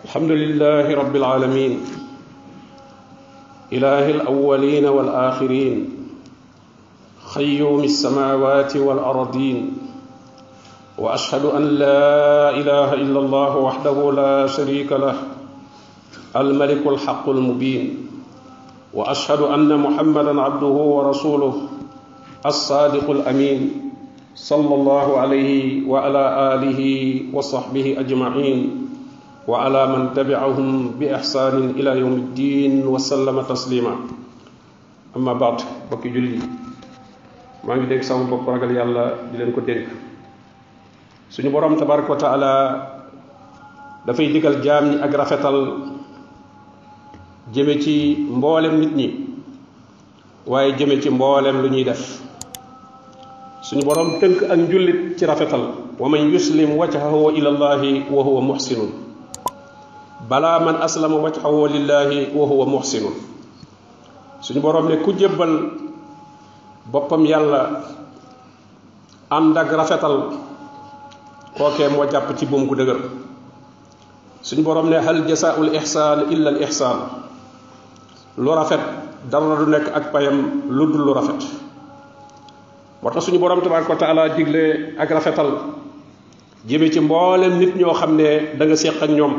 alhamdulillahi rabbil alamin ilahil awwalin wal akhirin qayyumis samawati wal ardin wa ashhadu an la ilaha illa allah wahdahu la sharika lah al malikul haqqul mubin wa ashhadu anna muhammadan abduhu wa rasuluhu as-sadiqul amin sallallahu alayhi wa ala alihi wa sahbihi ajma'in wa ala man tabi'ahum bi ihsanin ila yawmiddin wa sallama taslima amma ba'd bokki julli maa ngi dénk sama bopp ragal yàlla di leen ko dénk suñu borom tabaraka wa taala dafay digal jaam ñi ak rafetal jëme ci mboolem nit ñi waaye jëme ci mboolem lu ñuy def suñu borom tënk ak njullit ci rafetal wa man yuslim wajhahu ila allahi wa huwa muhsinun bala man aslama wajhahu lillahi wa huwa muhsinun suñu borom ne ku jébbal boppam yàlla ànd ak rafetal kookee moo jàpp ci buum gu dëgër suñu borom ne hal jasaa'ul ihsaan illa al ihsaan lu rafet dara du nekk ak payam lu dul lu rafet moo tax suñu borom tabaaraka wa taala digle ak rafetal jëme ci mboolem nit ñoo xam ne da nga séq ak ñoom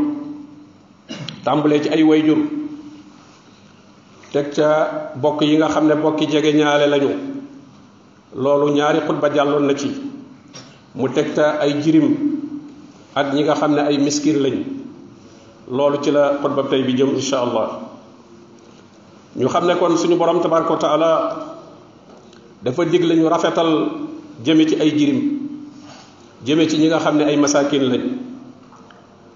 tàmbalee ci ay wayjur teg ca bokk yi nga xam ne bokki jege ñaale lañu loolu ñaari xutba jàlloon na ci mu teg ca ay jirim ak ñi nga xam ne ay miskin lañ loolu ci la xutba tey bi jëm insha allah ñu xam ne kon suñu borom tabaraka wa taala dafa digle ñu rafetal jëme ci ay jirim jëme ci ñi nga xam ne ay masakin lañ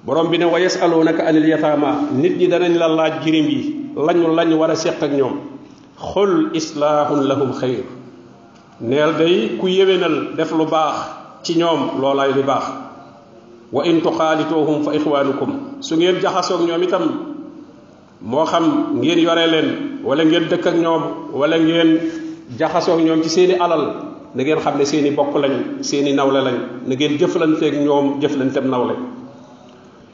borom bi ne wa yasalunaka anil yatama nit ñi danañ la laaj jirim yi lañu war a seq ak ñoom xul islahun lahum xayr neel day ku yéwénal def lu baax ci ñoom loolaay li baax wa in tuxaalituhum fa ixwanukum su ngeen jaxasoog ñoom itam moo xam ngeen yore leen wala ngeen dëkk ak ñoom wala ngeen jaxasoog ñoom ci seeni alal na ngeen xam ne seeni bokk lañ seeni nawle lañ na ngeen jëflanteeg ñoom jëflanteem nawle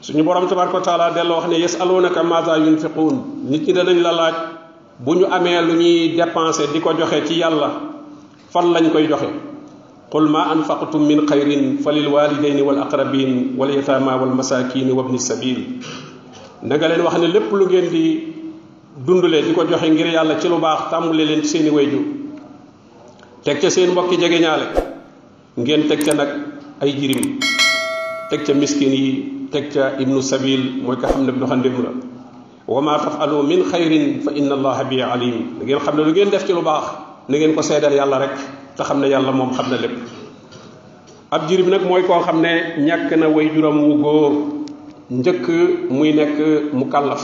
suñu borom tabaraka wa taala delloo wax ne yasalunaka maza yunfiqun nit ñi danañ la laaj bu ñu amee lu ñuy dépenser di ko joxe ci yàlla fan lañ koy joxe qul ma anfaqtum min xayrin falil walidayni wal aqrabin wal yatama wal masakin wa ibni sabil na nga leen wax ne lépp lu ngeen di dundule di ko joxe ngir yàlla ci lu baax tàmbale leen ci seeni wayju teg ca seen mbokki jege ñaale ngeen teg ca nag ay jirim teg ca miskin yi teg ca ibnu sabil mooy ka xam ne doxandéem la wa ma tafalu min xayrin fa inna allaha bi alim da ngeen xam ne lu ngeen def ci lu baax na ngeen ko seedal yàlla rek te xam ne yàlla moom xam na lépp ab jirim nag mooy koo xam ne ñàkk na way juram wu góor njëkk muy nekk mu kàllaf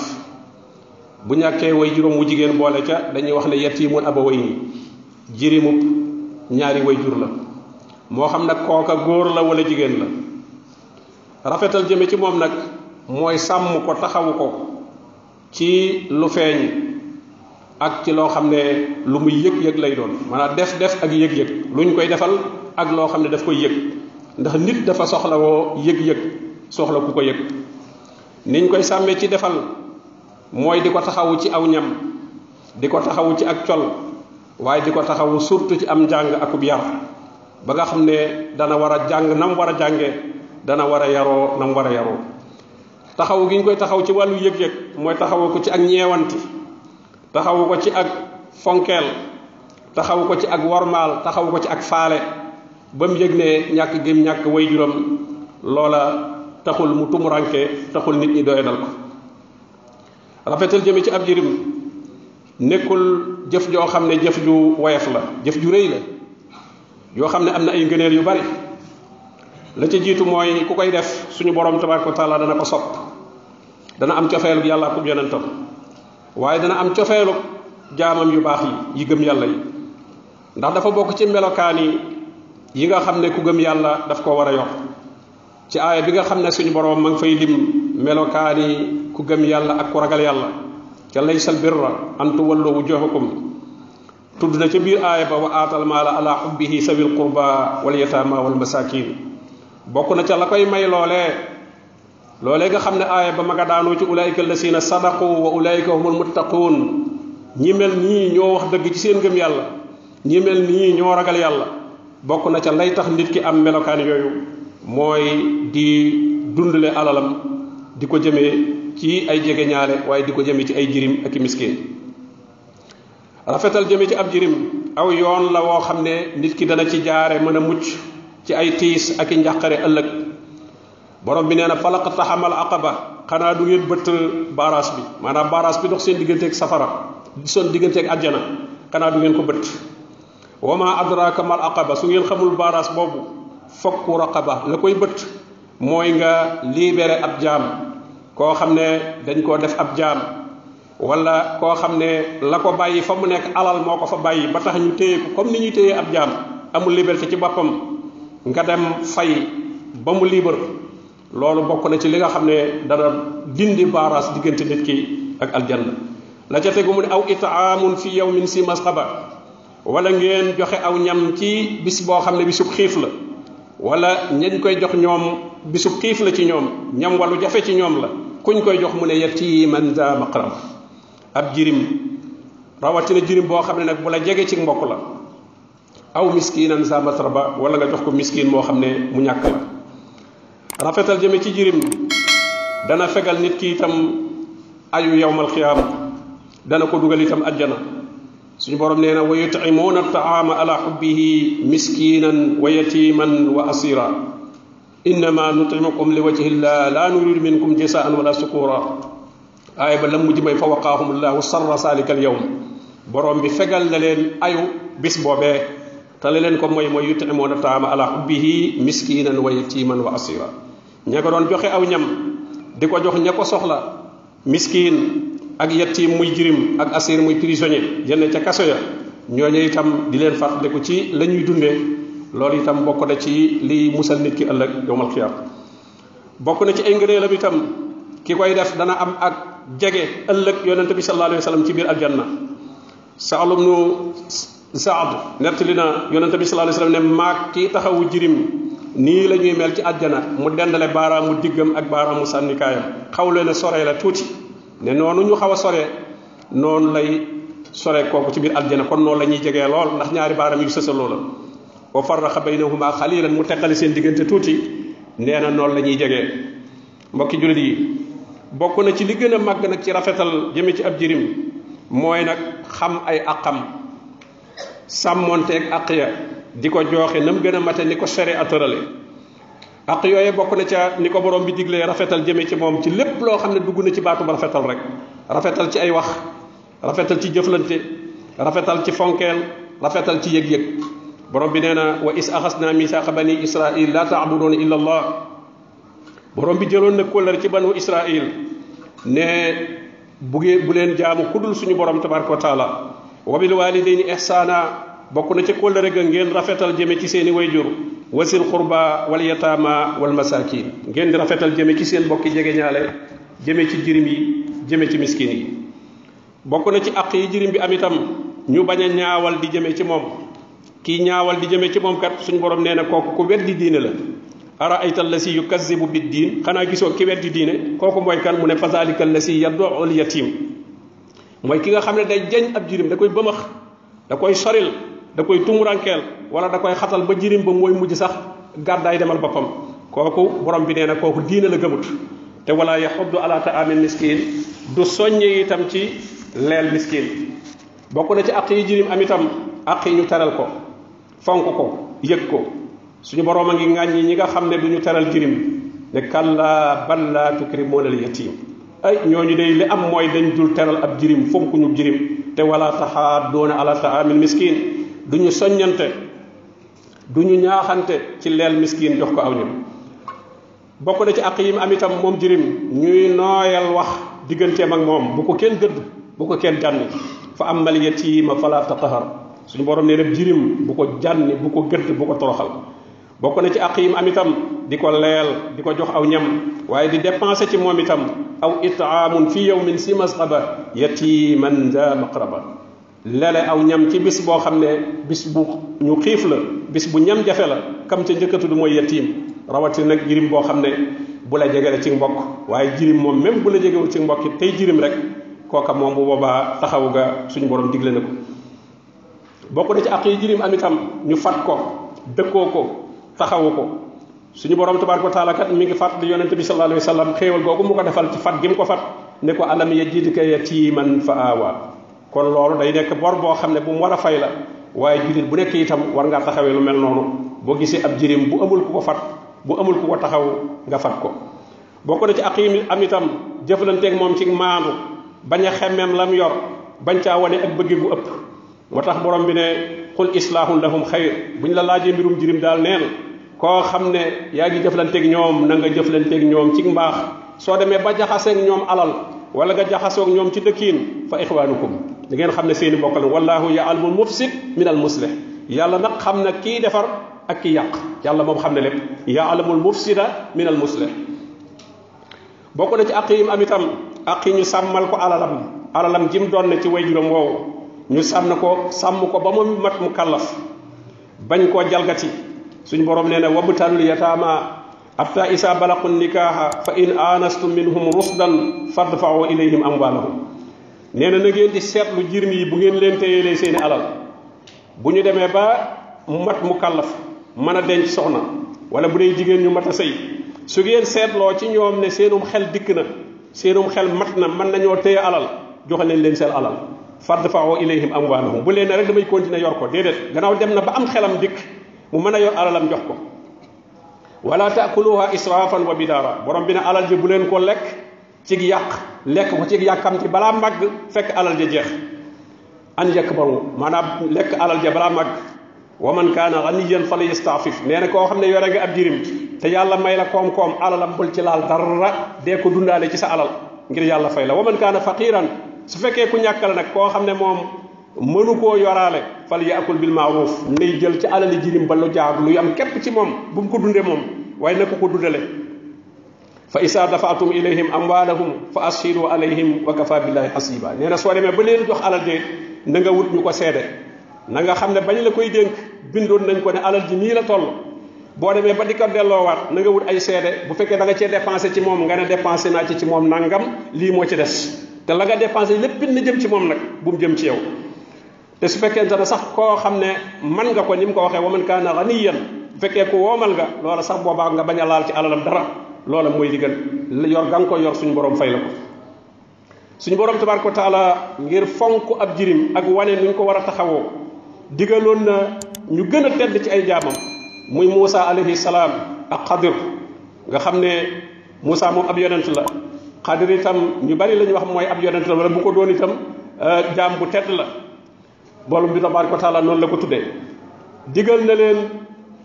bu ñàkkee way juram wu jigéen boole ca dañuy wax ne yatimun abawayni jirimub ñaari way jur la moo xam nag kooka góor la wala jigéen la rafetal jëme ci moom nag mooy sàmm ko taxawu ko ci lu feeñ ak ci loo xam ne lu muy yëg-yëg lay doon maanaam def ak yëg-yëg luñ koy defal ak loo xam ne daf koy yëg ndax nit dafa soxla woo yëg-yëg soxla ku ko yëg niñ koy sàmmee ci defal mooy di ko taxawu ci aw ñam di ko taxawu ci ak col waaye di ko taxawu surtout ci am njàng akub yar ba nga xam ne dana war a jàng nam war a jàngee dana war a yaroo nam war a yaroo taxawu gi ñu koy taxaw ci wàllu yëg-yëg mooy taxawu ko ci ak ñeewanti taxawu ko ci ak fonkeel taxawu ko ci ak wormaal taxawu ko ci ak faale ba mu yëg ne ñàkk gém ñàkk way juram loola taxul mu tumuranke taxul nit ñi doyadal ko rafetal jëme ci ab jirim nekkul jëf joo xam ne jëf ju woyof la jëf ju rëy la yoo xam ne am na ay ngëneel yu bari la ca jiitu mooy ku koy def suñu borom tabaraka wa taala dana ko sopp dana am cofeelu yàlla ak yonentam waaye dana am cofeelu jaamam yu baax yi gëm yàlla yi ndax dafa bokk ci melokaan yi nga xam ne ku gëm yàlla daf ko war a yokk ci aaya bi nga xam ne suñu borom ma ngi fay lim melokaani ku gëm yàlla ak ku ragal yàlla ca laysal birra an tuwallu wujuhakum tudd na ca biir aaya ba wa aatal maala ala xubbihi sawil qurba wal yataama wal masakin bokk na ca la koy may loolee nga xam ne aaya ba ma nga daanoo ci ulaayika allasina sadaqu wa ulaayika humul muttaquun ñi mel nii ñoo wax dëgg ci seen ngëm yàlla ñi mel nii ñoo ragal yàlla bokk na ca lay tax nit ki am melokaan yooyu mooy di dundale alalam di ko jëmee ci ay jege ñaale waaye di ko jëmee ci ay jirim ak i miskin rafetal jëmee ci ab jirim aw yoon la woo xam ne nit ki dana ci jaare mën a mucc ci ay tiis ak i njàqare ëllëg borom bi nee na falaq taxamal aqaba xanaa du ngeen bëtt baaraas bi maanaam baaraas bi dox seen digganteeg safara seen digganteeg àjjana xanaa du ngeen ko bëtt wama adraka mal aqaba su ngeen xamul baaraas boobu fokku raqaba la koy bëtt mooy nga libéré ab jaam koo xam ne dañ koo def ab jaam wala koo xam ne la ko bàyyi fa mu nekk alal moo ko fa bàyyi ba tax ñu téye ko comme ni ñuy téye ab jaam amul liberté ci boppam nga dem fay ba mu libre loolu bokk na ci li nga xam ne dana dindi baaraas diggante nit ki ak aljanna la ca tegu mu ne aw itaamun fi yawmin si masxaba wala ngeen joxe aw ñam ci bis boo xam ne bisub xiif la wala ñañ koy jox ñoom bisub xiif la ci ñoom ñam walu jafe ci ñoom la kuñ koy jox mu ne yatiman za maqrab ab jirim rawatina jirim boo xam ne nag bu la jege ci mbokk la aw miskinan za matraba wala nga jox ko miskin moo xam ne mu ñàkk la rafetal jëme ci jirim dana fegal nit ki itam ayu yawmal xiyaama dana ko dugal itam ajjana suñu borom nee na wa yut'imuuna taama ala xubbihi miskinan wa yatiman wa asira innama nut'imukum li wajhi llah la nuridu minkum jasaan wala sukura aaya ba lam mujj may fa waqaahum llahu sarra salika al yawm borom bi fegal na leen ayu bis boobee te la leen ko mooy yut'imuuna taama ala xubbihi miskinan wa yatiman wa asira ña ko doon joxe aw ñam di ko jox ña ko soxla miskin ak yatim muy jirim ak asir muy prisonnier yenn ca kaso ya ñooñu itam di leen fàttaliku ci la ñuy dundee loolu itam bokk na ci li musal nit ki ëllëg yowmal xiyaam bokk na ci ay ngëneelam itam ki koy def dana am ak jege ëllëg yonente bi sallallahu alayhi wa sallam ci biir aljanna Saalum nu Saad nettali na yonente bi sallallahu alayhi wa sallam ne maag kii taxawu jirim nii la ñuy mel ci àjjana mu dendale baaraamu diggam ak baaraamu sànnikaayam xaw leen a sore la tuuti ne noonu ñu xaw a sore noonu lay sore kooku ci biir aljana kon noonu la ñuy jegee lool ndax ñaari baaraam yu sësaloo la wa farraqa baynahuma xalilan mu teqali seen diggante tuuti nee na noonu la ñuy jegee mbokki jullit yi bokk na ci li gën a màgg nag ci rafetal jëme ci ab jirim mooy nag xam ay aqam sàmmonteeg aq ya di ko jooxe nam gën a mate ni ko sere a tërale aq yooye bokk na ca ni ko borom bi diglee rafetal jëme ci moom ci lépp loo xam ne dugg na ci baatum rafetal rek rafetal ci ay wax rafetal ci jëflante rafetal ci fonkeel rafetal ci yëg-yëg borom bi nee na wa is axasna misaaqa bani israil la taabuduuna illa allah borom bi jëloon na kóllëre ci banu israil ne bu leen jaamu kudul suñu borom tabaraka wa taala wa bil walidayni ihsaana bokk na ca kóllëre ga ngeen rafetal jëme ci seeni wayjur wasil qurba wal yataama wal masakin ngeen di rafetal jëme ci seen bokki jege ñaale jëme ci jirim yi jëme ci miskin yi bokk na ci àq yi jirim bi am itam ñu bañ a ñaawal di jëme ci moom kii ñaawal di jëme ci moom kat suñu borom nee na kooku ku weddi diine la ara ayta allasi yukazzibu bid diin xanaa gisoo ki weddi diine kooku mooy kan mu ne fazalika allasi yad'u al yatim mooy ki nga xam ne day jañ ab jirim da koy bëmax da koy soril da koy tumurankeel wala da koy xatal ba jirim ba mooy mujj sax gàddaay demal boppam kooku borom bi nee na kooku diine la gëmut te wala yaxuddu ala ta'amil miskin du soññe itam ci leel miskin bokk na ci àq yi jirim am itam àq yi ñu teral ko fonk ko yëg ko suñu borom a ngi ŋàññi ñi nga xam ne du ñu teral jirim ne kalla bal laa tukrimuuna al yatim ay ñooñu day li am mooy dañ dul teral ab jirim fonk ñu jirim te wala taxaaddoona ala ta'amil miskin du ñu soññante du ñu ñaaxante ci leel miskin jox ko aw ñam bokk na ci àq yi mu am itam moom jirim ñuy nooyal wax digganteem ak moom bu ko kenn gëdd bu ko kenn jànni fa ammal yatiima fala taqhar suñu borom nee na jirim bu ko jànni bu ko gëdd bu ko toroxal bokk na ci àq yim am itam di ko leel di ko jox aw ñam waaye di dépenser ci moom itam aw itaamun fi yawmin si masqaba yatiman za maqraba lele aw ñam ci bis boo xam ne bis bu ñu xiif la bis bu ñam jafe la kam ca njëkk a tudd mooy yatim rawati nag jirim boo xam ne bu la jegele ci mbokk waaye jirim moom même bu la jegewul ci mbokk tey jirim rek kooka moom bu boobaa taxawu ga suñu borom digle na ko bokk na ci àq yi jirim am itam ñu fat ko dëkkoo ko taxawu ko suñu borom tabaraka wa taala kat mi ngi fat di yonente bi sallallahu alayhi wasallam xéewal googu mu ko defal ci fat gi mu ko fat ne ko alam yajidka yatiman fa awa kon loolu day nekk bor boo xam ne bu mu war a fay la waaye jullit bu nekk itam war ngaa taxawee lu mel noonu boo gisee ab jirim bu amul ku ko fat bu amul ku ko taxaw nga fat ko bokk na ci àq yi am itam jëflanteeg moom ci maandu bañ a xemmeem lam yor bañ caa wane ak bëgg gu ëpp moo tax borom bi ne qul islahun lahum xayr buñ la laajee mbirum jirim daal neen koo xam ne yaa ngi jëflanteeg ñoom na nga jëflanteeg ñoom ci mbaax soo demee ba jaxaseeg ñoom alal wala nga jaxasoog ñoom ci dëkkiin fa ixwaanukum da ngeen xam ne seeni bokk la wallahu ya'lamul mufsid min al muslih yàlla nag xam na kii defar ak ki yàq yàlla moom xam ne lépp ya'lamul mufsida min al muslih bokk na ci àq yi am itam àq yi ñu sàmmal ko alalam jim doon ne ci wayjuram woowu ñu sàmm ko ba mu mat mu kallaf bañ koo jalgati suñ borom nee na wabtalul yataama hatta isa balaqu nikaha fa in anastum minhum rusdan fadfa'u ilayhim amwalahum nee na ngeen di seetlu jirim yi bu ngeen leen téyelee seeni alal bu ñu demee ba mu mat mu kallaf mën a denc soxna wala bu dee jigéen ñu mat a sëy su ngeen seetloo ci ñoom ne seenum xel dikk na seenum xel mat na mën nañoo téye alal joxe leen seen alal fadfa'u ilayhim amwalahum bu leen rek damay continuer yor ko déedéet gannaaw dem na ba am xelam dikk mu mën a yor alalam jox ko wala taakuluha israfan wa bidara borom bi ne alal ji bu leen ko lekk cig yàq lekk ko cig yàkkam ci balaa màgg fekk alal ja jeex an yakbaru maanaam lekk alal ja balaa màgg wa man kaana ganiyan fala yastafif nee na koo xam ne yore nga ab jirim te yàlla may la koom-koom alalam bul ci laal dara dee ko dundaale ci sa alal ngir yàlla fay la wa man kaana faqiran su fekkee ku ñàkk la nag koo xam ne moom mënu koo yoraale fal yaakul bil maaruf nay jël ci alali jirim ba lu jaar lu yam képp ci moom bu mu ko dunde moom waaye na ko dundale fa isa dafaatum ilayhim amwalahum fa ashidu alayhim wa kafa billahi hasiba nee na soo demee ba leen jox alal de na nga wut ñu ko seede na nga xam ne bañ la koy dénk bindoon nañ ko ne alal ji nii la toll boo demee ba di ko delloowaat na nga wut ay seede bu fekkee da nga cee dépensé ci moom nga ne dépensé naa ci moom nangam lii moo ci des te la nga dépensé lépp na jëm ci moom nag bu mu jëm ci yow te su fekkente ne sax koo xam ne man nga ko ni mu ko waxee wa man kaana ganiyan bu fekkee ku woomal nga loola sax boobaa nga bañ a laal ci alalam dara loola mooy digal yor ga nga ko yor suñu borom fay la ko suñu borom tabaraka wa taala ngir fonk ab jirim ak wane nuñ ko war a taxawoo digaloon na ñu gën a tedd ci ay jaamam muy Muusa alayhi salaam ak Xadir nga xam ne Muusa moom ab yonent la Xadir itam ñu bari la ñu wax mooy ab yonent la wala bu ko doon itam jaam bu tedd la borom bi tabaraka wa taala noonu la ko tuddee digal na leen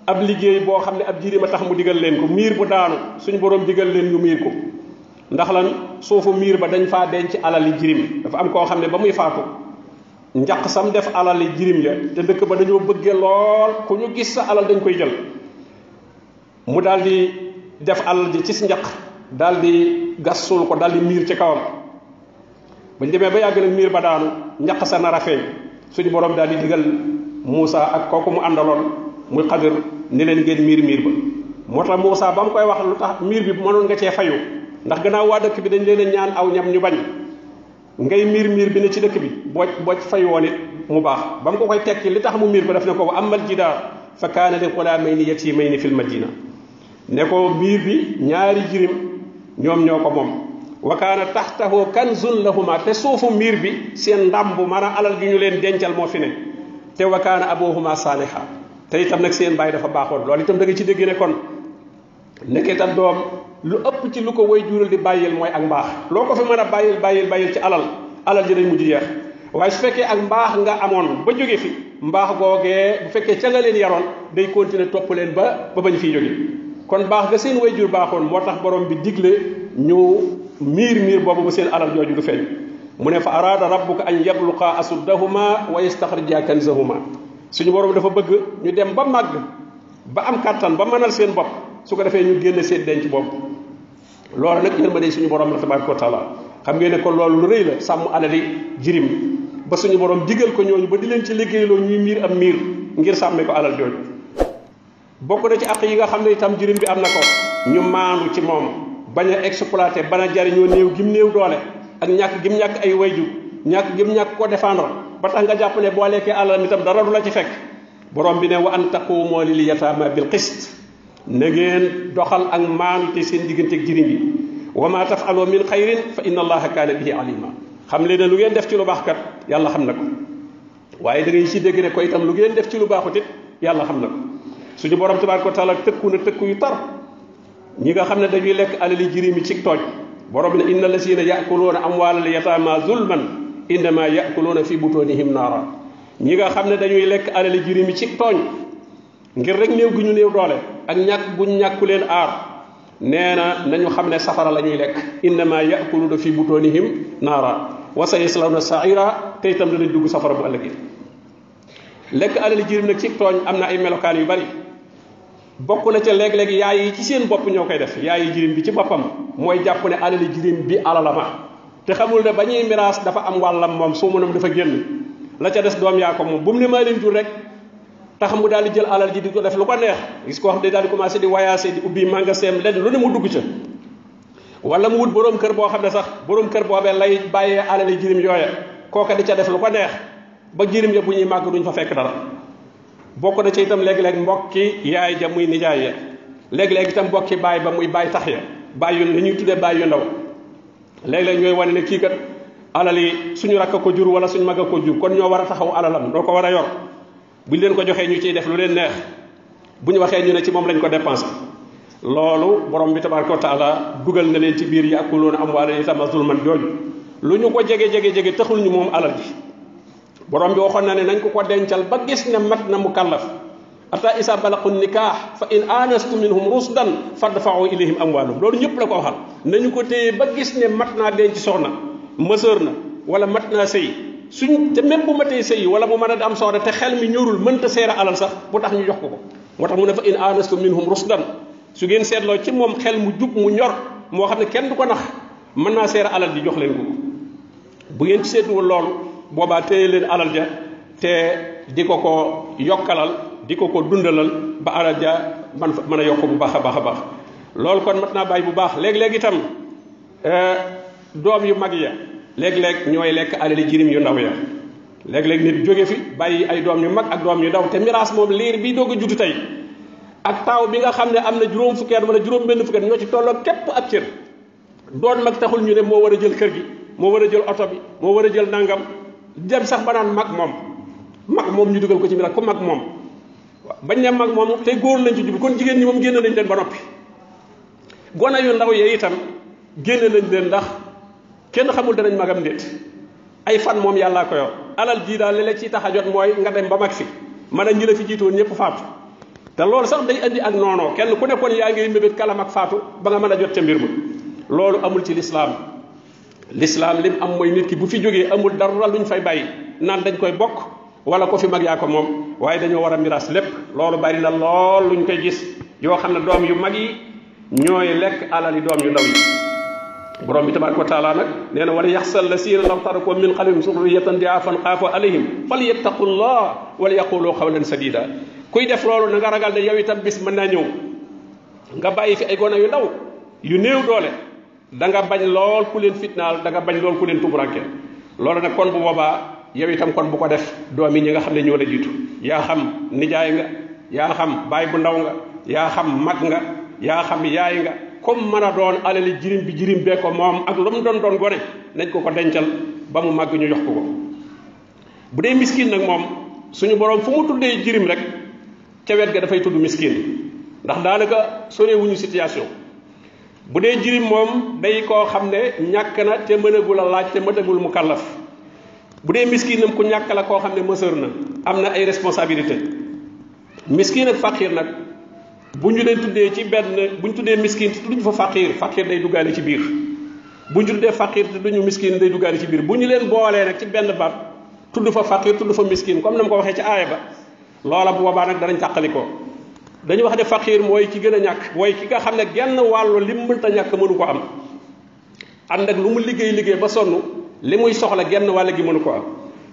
ab liggéey boo xam ne ab jirim a tax mu digal leen ko miir bu daanu suñu borom digal leen ñu miir ko ndax lan suufu miir ba dañ faa denc alali jirim dafa am koo xam ne ba muy faatu njaq sam def alali jirim ya te dëkk ba dañoo bëggee lool ku ñu gis sa alal dañ koy jël mu daal di def alal ji ci njaq daal di gas suul ko daal di miir ci kawam bañ demee ba yàgg nag miir ba daanu njaq sa nar a feeñ suñu borom daal di digal Muusa ak kooku mu àndaloon muy Xadir ni leen ngeen miir ba moo tax Muusa ba mu koy wax lu tax miir bi mënoon nga cee fayu ndax gannaaw waa dëkk bi dañ leen a ñaan aw ñam ñu bañ ngay miir bi ne ci dëkk bi boo fayu woon it mu baax ba mu ko koy tekki li tax mu miir ko def ne ko wa amal jidaar fa kaana li ghulaamayni yatiimayni fil madina ne ko miir bi ñaari jirim ñoom ñoo ko moom wa kaana taxtahu kanzun lahuma te suufu miir bi seen ndàmb maanaam alal gi ñu leen dencal moo fi ne te wa kaana abuhuma saaliha te itam nag seen baay dafa baaxoon loolu itam da nga ci dégg ne kon nekkee tam doom lu ëpp ci lu ko way jural di bàyyil mooy ak mbaax loo ko fi mën a bàyyil ci alal ji dañ mujj jeex waaye su fekkee ak mbaax nga amoon ba jóge fi mbaax googee bu fekkee ca nga leen yaroon day continuer topp leen ba bañ fiy jóge kon baax nga seen way jur baaxoon moo tax borom bi digle ñu miir boobu ba seen alal jooju du feeñ mu ne fa araada rabbuka an yabluqa asuddahuma wa yastaxrija kanzahuma suñu borom dafa bëgg ñu dem ba màgg ba am kàttan ba mënal seen bopp su ko defee ñu génne seen denc bopp loolu nag yërmande suñu borom la tabaraka wa taala xam ngeen ne kon loolu lu rëy la sàmm alali jirim ba suñu borom digal ko ñooñu ba di leen ci liggéeyloo ñuy miir am miir ngir sàmme ko alal jooju bokk na ci àq yi nga xam ne itam jirim bi am na ko ñu maandu ci moom bañ a exploité bañ a jariñoo néew gim néew doole ak ñàkk gim ñàkk ay wayju ñàkk gim ñàkk ko défendre ba tax nga jàpp ne boo lekkee alal itam dara du la ci fekk borom bi ne wa an taqumu lil yataama bil qist na ngeen doxal ak maandu te seen diggante ak jirim yi wa ma tafalu min xayrin fa inna allaha kaana bihi alima xam leen ne lu ngeen def ci lu baax kat yàlla xam na ko waaye da ngay ci dégg ne ko itam lu ngeen def ci lu baaxut it yàlla xam na ko suñu borom tabaraka wa taala tëkku na tëkku yu tar ñi nga xam ne dañuy lekk alali jirim yi ci tooñ borom bi ne inna lasina yakuluuna amwaalal yataama zulman innama yakuluuna fi butunihim naara ñi nga xam ne dañuy lekk alali jirim yi ci tooñ ngir rek néew gi ñu néew doole ak ñàkk buñ ñàkku leen aar nee na nañu xam ne safara la ñuy lekk innama yakuluuna fi butunihim naara wa sa yaslawna saira te itam danañ dugg safara bu ëllëgee lekk alali jirim nag ci tooñ am na ay melokaan yu bari bokk na ca léeg-léeg yaay yi ci seen bopp ñoo koy def yaay yi jirim bi ci boppam mooy jàpp ne alali jirim bi alalama te xamul ne ba ñuy miraas dafa am wàllam moom soo mënam dafa génn la ca des doom yaa ko moom bu mu ne maa leen jur rek tax mu daal di jël alal ji di ko def lu ko neex gis koo xam ne daal di commencé di wayaase di ubbi magasin lenn lu ne mu dugg ca wala mu wut borom kër boo xam ne sax borom kër boobee lay bàyyee alali jirim yooya kooka di ca def lu ko neex ba jirim ya bu ñuy màgg duñ fa fekk dara bokk na ci itam léeg-léeg mbokki yaay ja muy nijaay ya léeg-léeg itam mbokki baay ba muy baay tax ya baay yu li ñuy tuddee baay yu ndaw léeg-léeg ñooy wane ne kii kat alal yi suñu rakk ko jur wala suñu mag a ko jur kon ñoo war a taxaw alalam doo ko war a yor buñ leen ko joxee ñu ciy def lu leen neex bu ñu waxee ñu ne ci moom lañ ko dépensé loolu borom bi tabaraka wa taala dugal na leen ci biir ya'kuluuna amwaalal yataama zulman jooju lu ñu ko jege taxul ñu moom alal ji borom bi waxoon na ne nañ ko ko dencal ba gis ne mat na mu kallaf ata isa balaqu nikah fa in anastu minhum rusdan fadfa'u ilayhim amwaalum loolu ñëpp la ko waxal nañu ko téye ba gis ne mat naa denc soxna mësër na wala mat naa sëy suñ te même bu matee sëy wala mu mën a am soxna te xel mi ñorul mënta seera alal sax bu tax ñu jox ko moo tax mu ne fa in anastu minhum rusdan su ngeen seetloo ci moom xel mu jub mu ñor moo xam ne kenn du ko nax mën naa seera alal ji jox leen ko bu ngeen ci seetluwul loolu boobaa téye leen alal ja te di ko ko yokkalal di ko ko dundalal ba alal ja man mën a yokk bu baax a baax a baax loolu kon mat naa bàyyi bu baax léeg-léeg itam doom yu mag ya léeg-léeg ñooy lekk alali jirim yu ndaw ya léeg-léeg nit jóge fi bàyyi ay doom yu mag ak doom yu ndaw te miraas moom liir bi doog a judd tey ak taaw bi nga xam ne am na juróom fukki at wala juróom benn fukki at ñoo ci tolloo képp ab cër doon mag taxul ñu ne moo war a jël kër gi moo war a jël oto bi moo war a jël nangam dem sax ba naan mag moom ñu dugal ko ci miraas ku mag moom bañ ne mag moom te góor lañ ci jublu kon jigéen ñi moom génn nañ leen ba noppi gone yu ndaw yee itam génn nañ leen ndax kenn xamul danañ magam ndéet ay fan moom yàllaa ko yor alal jii daal li la ciy tax a jot mooy nga dem ba mag fi mën a ñi la fi jiitoon ñëpp faatu te loolu sax day andi ak noonoo kenn ku nekkoon yaa ngay mébét kalam ak faatu ba nga mën a jot ca mbir ma loolu amul ci lislaam lim am mooy nit ki bu fi jógee amul dara luñ fay bàyyi naan dañ koy bokk wala ko fi mag yaa ko moom waaye dañoo war a miraas lépp loolu bari na lool luñ koy gis yoo xam ne doom yu mag yi ñooy lekk alali doom yu ndaw yi borom bi tabaraka wa taala nag nee na wala yaxsal la siina law taraku min xalfihim zurriyatan di'aafan xaafu alayhim falyattaqullah wala yaqulu qawlan sadida kuy def loolu na nga ragal ne yow itam bis mën naa ñëw nga bàyyi fi ay gone yu ndaw yu néew doole da nga bañ lool ku leen fitnaal da nga bañ lool ku leen tumuranke loolu nag kon bu boobaa yow itam kon bu ko def doom yi ñi nga xam ne ñoo la jiitu yaa xam nijaay nga yaa xam baay bu ndaw nga yaa xam mag nga yaa xam yaay nga comme mën a doon alali jirim bi jirim bee ko moom ak lu mu doon gone nañ ko dencal ba mu màgg ñu jox ko bu dee miskin nag moom suñu borom fu mu tuddee jirim rek ca wet ga dafay tudd miskin ndax daanaka sorewuñu situation bu dee jirim moom day koo xam ne ñàkk na te mënagul a laaj te mënagul mu kàllaf bu dee miskinam ku ñàkk la koo xam ne mësër na am na ay responsabilité miskin ak faqir nag bu ñu leen tuddee ci benn bu ñu tuddee miskin te tudduñu fa faqir day duggaale ci biir bu ñu tuddee faqir te tudduñu miskin day duggaale ci biir bu ñu leen boolee nag ci benn baat tudd fa faqir tudd fa miskin comme na ma ko waxee ci aaya ba loola bu boobaa nag danañ tàqalikoo dañu wax ne faqir mooy ki gën a ñàkk mooy ki nga xam ne genn wàllu lim mënta ñàkk mënu ko am ànd ak lu mu liggéey ba sonn li muy soxla genn wàll gi mënu ko am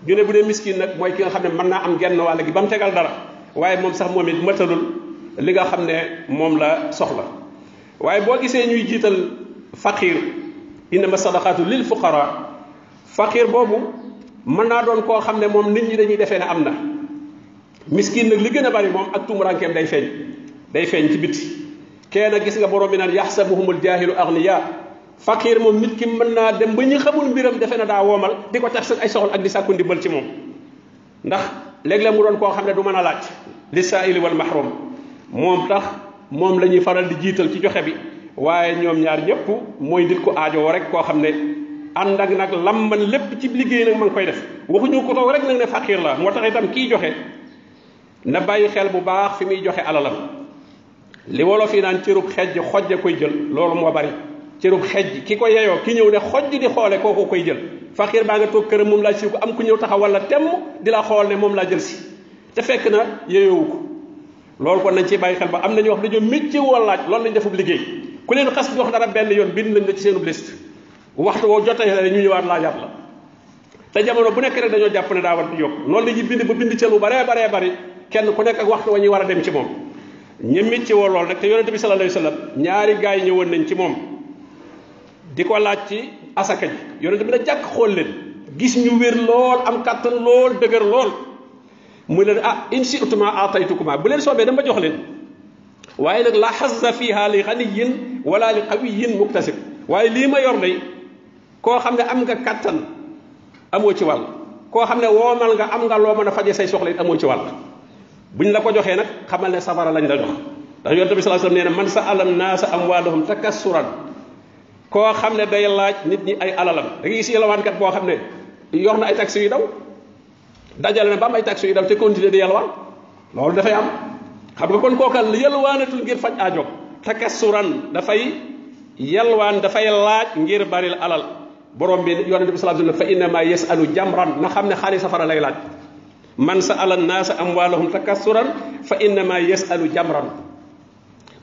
ñu ne bu dee miskin nag mooy ki nga xam ne mën naa am genn wàll gi ba mu tegal dara waaye moom sax moom it matalul li nga xam ne moom la soxla waaye boo gisee ñuy jiital faqir innama sadaqatu lil fuqara faqir boobu mën naa doon koo xam ne moom nit ñi dañuy defee ne am na miskin nag li gën a bari moom ak tumurankeem day feeñ ci biti kenn gis nga borom bi naan yaxsabuhumul jaahilu agniya faqir moom nit ki mën naa dem ba ñu xamul mbiram defe na daa woomal di ko tax ay soxla ak di sàkku ndimbal ci moom ndax léeg-léeg mu doon koo xam ne du mën a laaj li saa'ili wal mahrum moom tax moom la ñuy faral di jiital ci joxe bi waaye ñoom ñaar ñëpp mooy nit ko aajowoo rek koo xam ne ànd ak nag lam man lépp ci liggéey nag ma ngi koy def waxuñu ko toog rek nag ne faqir la moo tax itam kii joxe na bàyyi xel bu baax fi muy joxe alalam li wolof yi naan cërub xejj xojja koy jël loolu moo bari cërub xejj ki ko yeyoo ki ñëw ne xojj di xoole kooku koy jël faqir baa nga toog këram moom laa si ko am ku ñëw taxaw wala temm di la xool ne moom laa jël si te fekk na yeyoowu ko loolu kon nañ ci bàyyi xel ba am nañu wax dañoo métti woo laaj loolu lañ defub liggéey ku leen xas jox dara benn yoon bind nañ la ci seenub liste waxtu woo jotee la ñu ñëwaat laajaat la te jamono bu nekk rek dañoo jàpp ne daa war di yokk noonu la ñuy bind ba bind ca lu baree bari kenn ku nekk ak waxtu wa ñuy war a dem ci moom ñi métti woo lool nag te yonente bi sallallahu alayhi wasallam ñaari gaay yi ñëwoon nañ ci moom di ko laaj ci asaka ji yonente bi na jàkk xool leen gis ñu wér lool am kàttan lool dëgër lool mu leen in shi'tuma ataytukuma bu leen soobee dama jox leen waaye nag la hazza fiha li ghaniyin wala li qawiyyin muktasib waaye lii ma yor day koo xam ne am nga kàttan amoo ci wàll koo xam ne woomal nga am nga loo mën a faje say soxla it amoo ci wàll buñ la ko joxee nag xamal ne safara lañ la jox ndax yonent bi sallallahu alayhi wasallam nee na man sa'ala an-naasa amwaalahum takassuran koo xam ne day laaj nit ñi ay alalam da ngay gis yalwaankat boo xam ne yor na ay taxi yu daw dajale na ba am ay taxi yu daw te continuer di yalwaan loolu dafay am xam nga kon kookal yalwaanatul ngir faj aajo takassuran dafay yalwaan dafay laaj ngir baril alal borom bi yonent bi sallallahu alayhi wasallam fa innama yasalu jamran na xam ne xaali safara lay laaj man sa'ala an-naasa amwaalahum takassuran fa innama yasalu jamran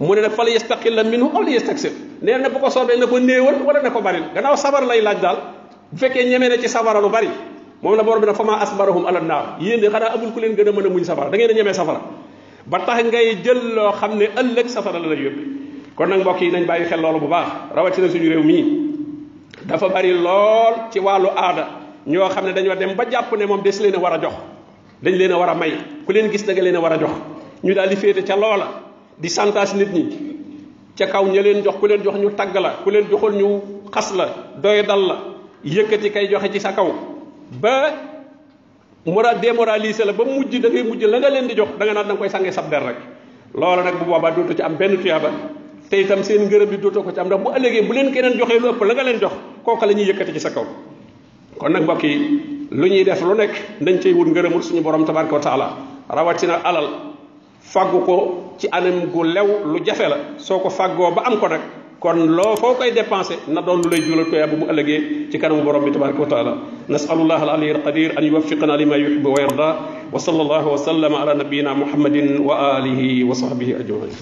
mu ne nag fa la yastaqilla minhu aw la yastaksir nee na bu ko soobee na ko néewal wala na ko baril gannaaw sabar lay laaj daal bu fekkee ñemee na ci sabara lu bari moom la borom bi nag fa maa asbarahum ala naar yéen de xanaa amul ku leen gën a mën a muñ safara da ngeen a ñemee safara ba tax ngay jël loo xam ne ëllëg safara la lay yóbbu kon nag mbokk yi nañ bàyyi xel loolu bu baax rawatina suñu réew mii dafa bari lool ci wàllu aada ñoo xam ne dañoo dem ba jàpp ne moom des leen a war a jox dañ leen a war a may ku leen gis da nga leen a war a jox ñu daal di féete ca loola di santaas nit ñi ca kaw ña leen jox ku leen jox ñu tagg la ku leen joxul ñu xas la doy dal la yëkkati kay joxe ci sa kaw ba démoraliser la ba mujj da ngay mujj la nga leen di jox da nga naan da nga koy sàngee sab der rek loola nag bu boobaa dootu ci am benn tuyaaba te itam seen ngërëm bi dootoo ko ci am ndax bu ëllëgee bu leen keneen joxee lu ëpp la nga leen jox kooka la ñuy yëkkati ci sa kaw kon nag mbokk yi lu ñuy def lu nekk dañ cey wut ngërëmul suñu borom tabaraka wa taala rawatina alal fàggu ko ci anam gu lew lu jafe la soo ko fàggoo ba am ko nag kon loo foo koy dépensé na doon lu lay jural tuyaaba bu ëllëgee ci kanamu borom bi tabaraka wa taala nasalullah al aliy al qadir an yuwaffiqana lima yuhibbu wa yarda wa sallallahu wa sallama ala nabiyyina muhammadin wa alihi wa sahbihi ajmain